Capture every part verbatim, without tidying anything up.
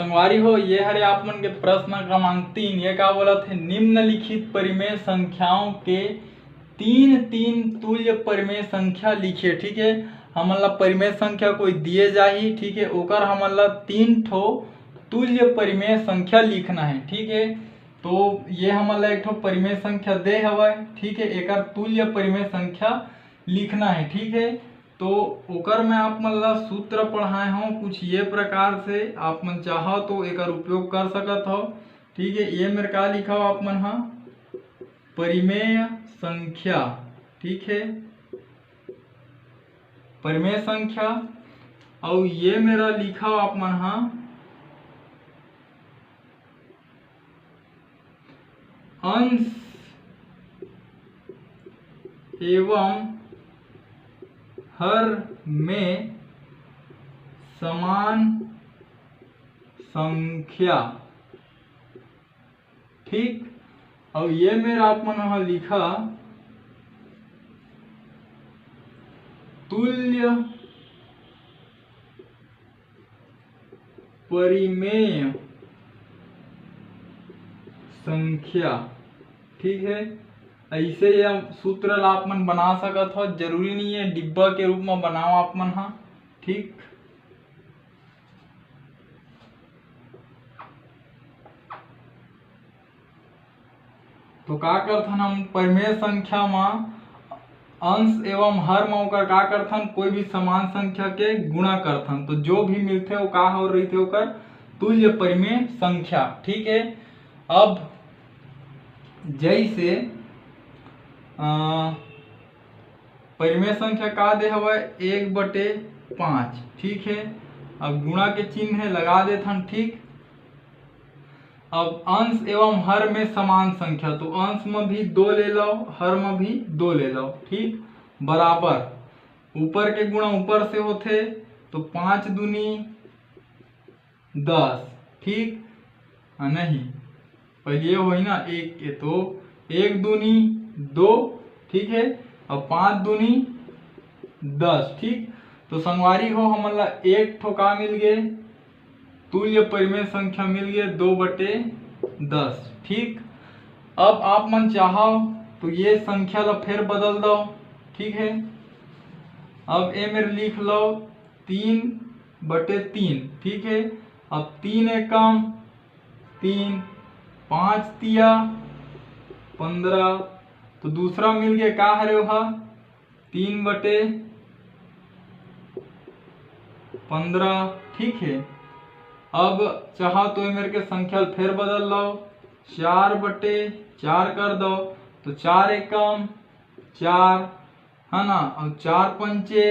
संगवारी हो, ये हरे आप मन के प्रश्न क्रमांक तीन। ये का बोलत हे? निम्नलिखित परिमेय संख्याओं के तीन तीन तुल्य परिमेय संख्या लिखिए। ठीक है, हमन ला परिमेय संख्या कोई दिए जाही, ठीक है, ओकर हमन ला तीन ठो तुल्य परिमेय संख्या लिखना है। ठीक है, तो ये हमन ला एक ठो परिमेय संख्या दे हवय, ठीक है, एकर तुल्य परिमेय संख्या लिखना है। ठीक है, तो ओकर मैं आप मन ला सूत्र पढ़ाए हूँ कुछ ये प्रकार से, आप मन चाहो तो एकर उपयोग कर सकत हो। ठीक है, ये मेर का लिखा हो आप मन हा? परिमेय संख्या। ठीक है, परिमेय संख्या। अउ ये मेरा लिखा हो आप मन हा अंश एवं हर में समान संख्या। ठीक, अउ ये मेर आप मन ह लिखा तुल्य परिमेय संख्या। ठीक है, ऐसे ये सूत्र ला आप मन बना सकत हो, जरूरी नहीं है डिब्बा के रूप में बनाओ आप मन हा। ठीक, तो का करथन हम, परिमेय संख्या म अंश एवं हर म ओकर का करथन, कोई भी समान संख्या के गुणा करथन, तो जो भी मिलथे वो का हो रहिथे, ओकर तुल्य परिमेय संख्या। ठीक है, अब जैसे अ, परिमेय संख्या का दे हवय, एक बटे पाँच। ठीक है, अब गुणा के चिन्ह है, लगा देथन। ठीक, अब अंश एवं हर में समान संख्या, तो अंश में भी दो ले लो, हर में भी दो ले लो। ठीक, बराबर ऊपर के गुणा ऊपर से होथे, तो पाँच दूनी दस। ठीक, हाँ, नहीं, पहले ये होई ना, एक के तो एक दूनी दो। ठीक है, अब पाँच दूनी दस। ठीक, तो संगवारी हो, हमन ला एक ठो का मिल गए, तुल्य परिमेय संख्या मिल गए, दो बटे दस। ठीक, अब आप मन चाहो तो ये संख्या ला फेर बदल दो। ठीक है, अब ए मेर लिख लो तीन बटे तीन। ठीक है, अब तीन एकम तीन, पाँच तिया पंद्रह, तो दूसरा मिल गया, का हरे वह, तीन बटे पंद्रह। ठीक है, अब चाहो तो ए मेर के संख्या ल फेर बदल लो, चार बटे चार कर दो, तो चार एकम चार, है ना, और चार पंचे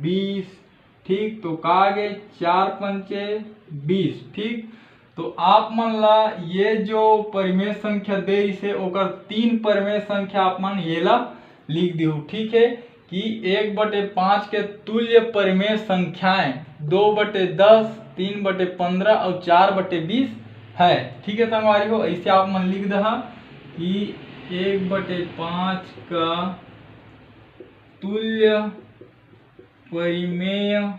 बीस। ठीक, तो का आ गए, चार पंचे बीस। ठीक, तो आप मन ला ये जो परिमेय संख्या दे रहिसे, ओकर तीन परिमेय संख्या आप मन ये ला लिख दिहु। ठीक है, कि एक बटे पाँच के तुल्य परिमेय संख्याएं दो बटे दस, तीन बटे पंद्रह और चार बटे बीस है। ठीक है संगवारी हो, ऐसे आप मन लिख दहा कि एक बटे पाँच का तुल्य परिमेय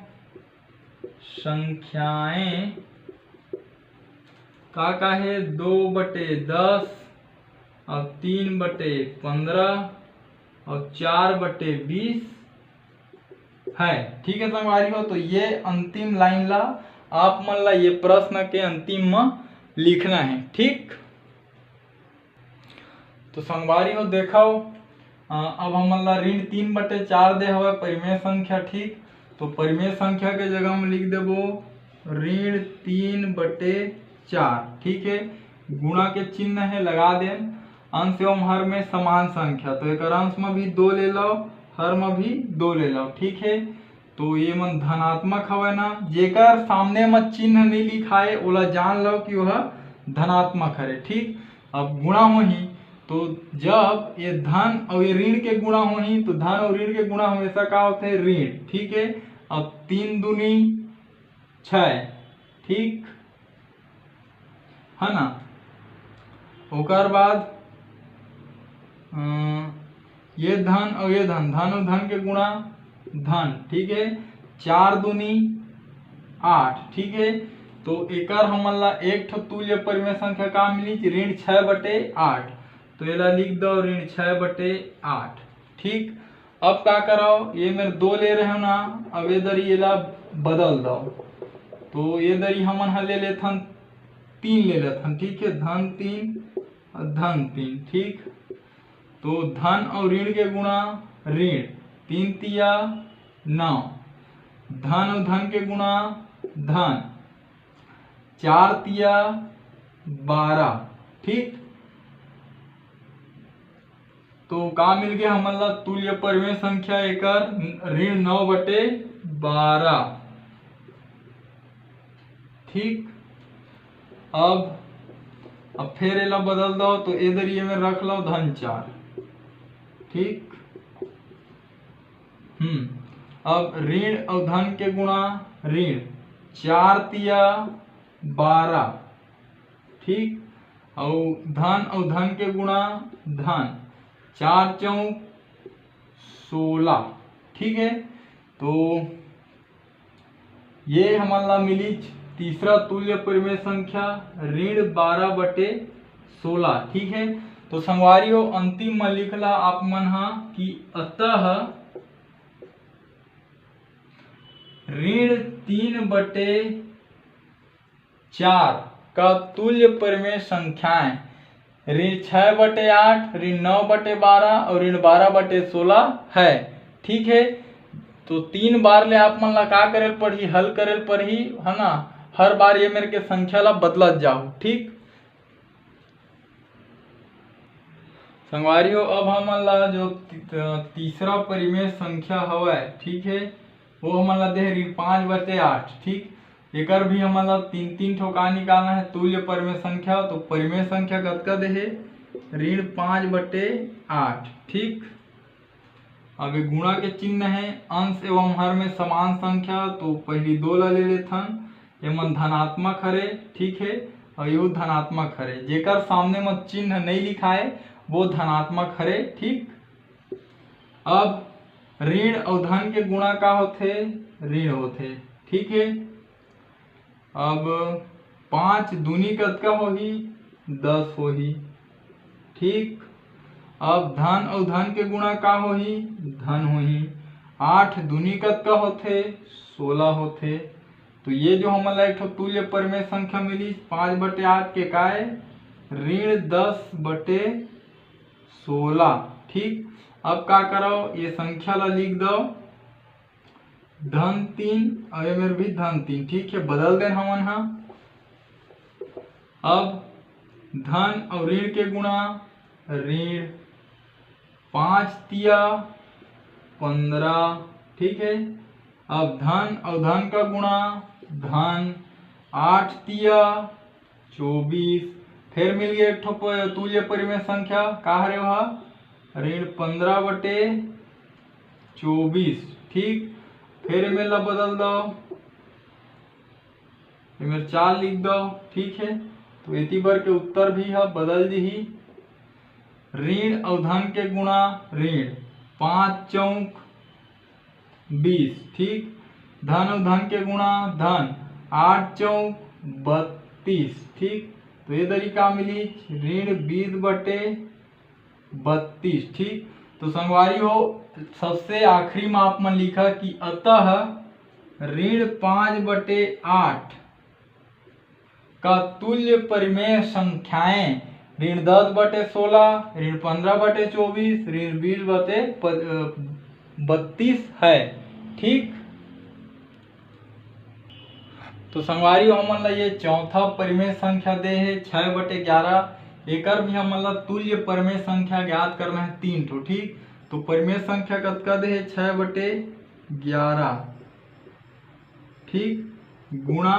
संख्याएं का का हे, दो बटे दस, और तीन बटे पंद्रह, और चार बटे बीस है। ठीक है संगवारी हो, तो ये अंतिम लाइन ला आप मन ला ये प्रश्न के अंतिम में लिखना है। ठीक, तो संगवारी हो, देखो, अ, अब हमन ला ऋण तीन बटे चार दे हवय परिमेय संख्या। ठीक, तो परिमेय संख्या के जगह में लिख देबो ऋण तीन बटे चार। ठीक है, गुणा के चिन्ह है, लगा देन। अंश एवं हर में समान संख्या, तो एक अंश में भी दो ले लो, हर में भी दो ले लो। ठीक है, तो ये मन धनात्मक हवय ना, जेकर सामने म चिन्ह नहीं लिखाए, ओला जान लो कि वह धनात्मक हरे। ठीक, अब गुणा होही, तो जब ये धन और ये ऋण के गुणा होही, तो धन और ऋण के गुणा हमेशा का होते हैं? ऋण। ठीक है, अब तीन दूनी छः। ठीक, है ना। ओकर बाद अ, ये धन और ये धन, धन और धन के गुणा धन। ठीक है, चार दूनी आठ। ठीक है, तो एकर हमन ला एक ठो तुल्य परिमेय संख्या का मिलिस, ऋण छः बटे आठ। तो एला लिख दो, ऋण छः बटे आठ। ठीक, अब का करव, ये मेर दो ले रहे हो ना, अब ये दरी एला बदल दो। तो ये दरी हमन ह ले लेथन, तीन ले लेथन, ठीक है, धन तीन और धन तीन। ठीक, तो धन और ऋण के गुणा ऋण, तीन तिया नौ, धन और धन के गुणा धन, चार तिया बारह। ठीक, तो का मिल गया हमन ला? तुल्य परिमेय संख्या एकर ऋण नौ बटे बारह। ठीक, अब अब फिर एला बदल दो, तो इधर ये में रख लो धन चार। ठीक, हम्म, अब ऋण और धन के गुणा ऋण, चार तिया बारह। ठीक, और धन और धन के गुणा धन, चार चौक सोलह। ठीक है, तो ये हमन ला मिलिस तीसरा तुल्य परिमेय संख्या, ऋण बारह बटे सोलह। ठीक है, तो संगवारी हो, अंतिम में लिख ला आप मन हा कि अतः ऋण तीन बटे चार का तुल्य परिमेय संख्याएं ऋण छः बटे आठ, ऋण नौ बटे बारह और ऋण बारह बटे सोलह है। ठीक है, तो तीन बार ले आप मन ला का करे ल पड़ही? हल करे ल पड़ही, है ना। हर बार ये मेर के संख्या ला बदलत जाओ। ठीक, संगवारी हो, अब हमन ला जो ती-, तीसरा परिमेय संख्या हवय, ठीक है, वो हमन ला दे हे ऋण पाँच बटे आठ। ठीक, एकर भी हमन ला तीन तीन ठो का निकालना है, तुल्य परिमेय संख्या। तो परिमेय संख्या कतका दे हे? ऋण पाँच बटे आठ। ठीक, अब ये गुणा के चिन्ह है, अंश एवं हर में समान संख्या, तो पहली दो ला ले लेथन, ये मन धनात्मक हरे, ठीक है, और ये धनात्मक हरे, जेकर सामने में चिन्ह नहीं लिखाए वो धनात्मक हरे। ठीक, अब ऋण और धन के गुणा का होथे? ऋण होथे। ठीक है, अब पाँच दूनी कतका होही? दस होही। ठीक, अब धन और धन के गुणा का होही? धन होही। आठ दूनी कतका होथे? सोलह होथे। तो ये जो हमन ला एक ठो तुल्य परिमेय संख्या मिली पाँच बटे आठ के, काय? ऋण दस बटे सोलह। ठीक, अब का करव, ये संख्या ला लिख दव, धन तीन और ये मेर भी धन तीन। ठीक है, बदल देन हमन हा। अब धन और ऋण के गुणा ऋण, पाँच तिया पंद्रह। ठीक है, अब धन और धन का गुणा धन, आठ तिया चौबीस। फिर मिल गया एक ठो प-, तुल्य परिमेय संख्या, का हरे वह? ऋण पंद्रह बटे चौबीस। ठीक, फिर एमे ला बदल दो, एमे चार लिख दो। ठीक है, तो एती बर के उत्तर भी ह बदल दिही। ऋण अउ धन के गुणा ऋण, पाँच चौक बीस। ठीक, धन अउ धन के गुणा धन, आठ चौक बत्तीस। ठीक, तो ये तरीका मिली ऋण बीस बटे बत्तीस। ठीक, तो संगवारी हो, सबसे आखिरी में आप मन लिखा कि अतः ऋण पाँच बटे आठ का तुल्य परिमेय संख्याएं ऋण दस बटे सोलह, ऋण पंद्रह बटे चौबीस, ऋण बीस बटे प-, अ, बत्तीस है। ठीक, तो संगवारी हो, हमन ला ये चौथा परिमेय संख्या दे हे छः बटे ग्यारह, एकर भी हमन ला तुल्य परिमेय संख्या ज्ञात करना है तीन ठो। ठीक, तो परिमेय संख्या कतका दे हे? छः बटे ग्यारह। ठीक, गुणा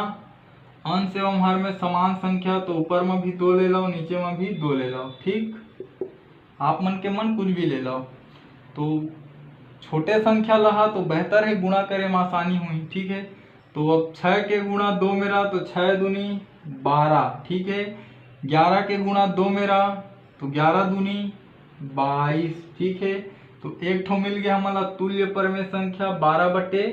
अंश एवं हर में समान संख्या, तो ऊपर में भी दो ले लो, नीचे में भी दो ले लो। ठीक, आप मन के मन कुछ भी ले लो, तो छोटे संख्या ला हा तो बेहतर है, गुणा करे में आसानी हुई। ठीक है, तो अब छः के गुणा दो मेरा, तो छः दूनी बारह। ठीक है, ग्यारह के गुणा दो मेरा, तो ग्यारह दूनी बाईस। ठीक है, तो एक ठो मिल गया हमन ला तुल्य परिमेय संख्या बारह बटे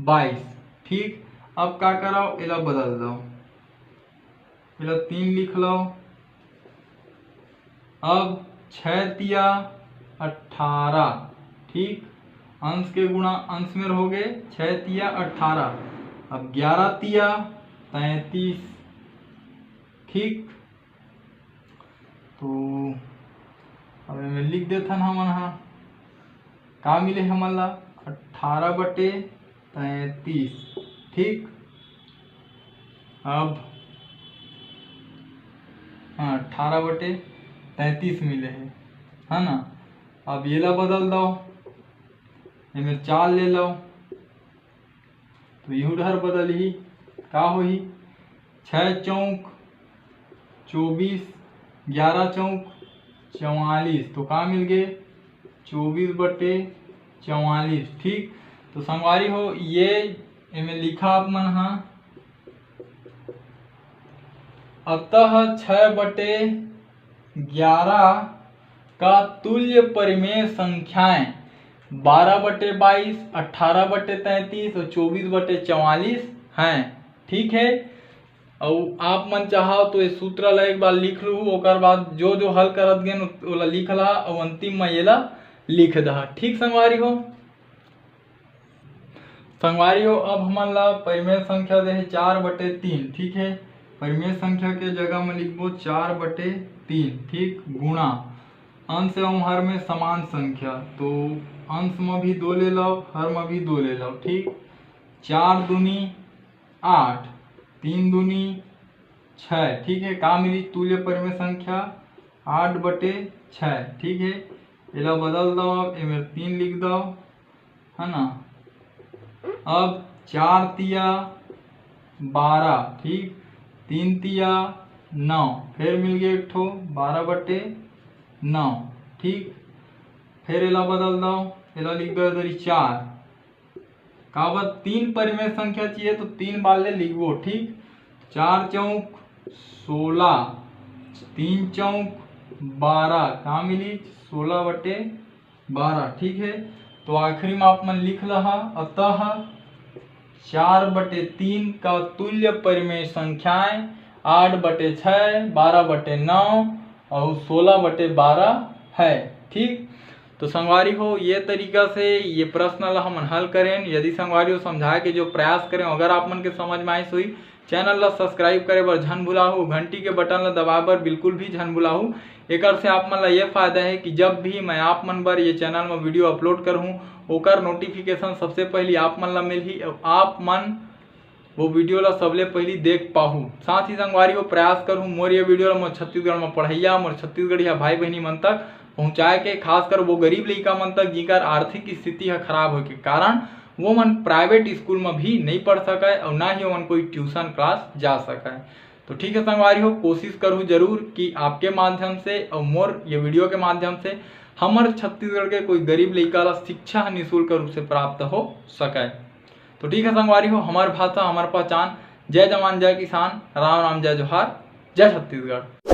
बाईस। ठीक, अब का करव, एला बदल दव, एला तीन लिख लव। अब छः तिया अट्ठारह, ठीक, अंश के गुणा अंश में हो गे, छः तिया अट्ठारह। अब ग्यारह तिया तैंतीस, ठीक। तो अब एमे लिख देथन हमन हा, का मिले हमन ला, अट्ठारह बटे तैंतीस, ठीक। अब हाँ, अट्ठारह बटे तैंतीस मिले हे, है ना। अब एला बदल दव, एमे चार ले लव, तो इहू डहर बदलही। का होही? छः चौक चौबीस, ग्यारह चौक चवालीस, तो का मिल गे? चौबीस बटे चवालीस, ठीक। तो संगवारी हो, ये एमे लिखा आप मन हा, अतः छः बटे ग्यारह का तुल्य परिमेय संख्याएं बारह बटे बाईस, अट्ठारह बटे तैंतीस और चौबीस बटे चवालीस हैं, ठीक है। अउ आप मन चाहो तो ये सूत्र ला एक बार लिख लू, ओकर बाद जो जो हल करत गेन ओला लिख ला, अउ अंतिम में ये ला लिख दहा, ठीक संगवारी हो। संगवारी हो, अब हमन ला परिमेय संख्या दे हे चार बटे तीन, ठीक है। परिमेय संख्या के जगह में लिखबो चार बटे तीन, ठीक, गुणा अंश एवं हर में समान संख्या, तो अंश में भी दो ले लव, हर में भी दो ले लव, ठीक। चार दूनी आठ, तीन दूनी छः, ठीक है। का मिली? तुल्य परिमेय संख्या आठ बटे छः, ठीक है। एला बदल दव, एमे तीन लिख दव, है ना। अब चार तिया बारह, ठीक, तीन तिया नौ, फिर मिल गया एक ठो बारह बटे नौ, ठीक। फिर एला बदल दव, एला लिख दव इधर ही चार, काबर तीन परिमेय संख्या चाहिए तो तीन बार ले लिखबो, ठीक। चार चौक सोलह, तीन चौक बारह, का मिली? सोलह बटे बारह, ठीक है। तो आखिरी में आप मन लिख लहा, अतः चार बटे तीन का तुल्य परिमेय संख्याएं आठ बटे छः, बारह बटे नौ और सोलह बटे बारह है, ठीक। तो संगवारी हो, ये तरीका से ये प्रश्न ला हमन हल करेन। यदि संगवारी हो समझाए के जो प्रयास करें, अगर आप मन के समझ में आइस होही, चैनल ला सब्सक्राइब करे बर झन भुलाहू, घंटी के बटन ला दबाए बर बिल्कुल भी झन भुलाहू। एकर से आप मन ला ये फायदा है कि जब भी मैं आप मन बर ये चैनल में वीडियो अपलोड करहूँ, ओकर नोटिफिकेशन सबसे पहली आप मन ला मिलही। अउ आप मन वो वीडियो ला सबले पहली देख पाहू। साथ ही संगवारी हो, प्रयास करहूँ मोर ये वीडियो ला मोर छत्तीसगढ़ में पढ़ैया, मोर छत्तीसगढ़िया भाई बहनी मन तक पहुँचाए के, खासकर वो गरीब लइका मन तक जिकर आर्थिक स्थिति ह खराब होए के कारण वो मन प्राइवेट स्कूल में भी नहीं पढ़ सकय और ना ही ओमन कोई ट्यूशन क्लास जा सकय। तो ठीक है संगवारी हो, कोशिश करहूँ जरूर कि आपके माध्यम से और मोर ये वीडियो के माध्यम से हमर छत्तीसगढ़ के कोई गरीब लइका ला शिक्षा निःशुल्क रूप से प्राप्त हो सकय। तो ठीक है संगवारी हो, हमर भाषा, हमर पहचान। जय जवान, जय किसान, राम राम, जय जोहार, जय छत्तीसगढ़।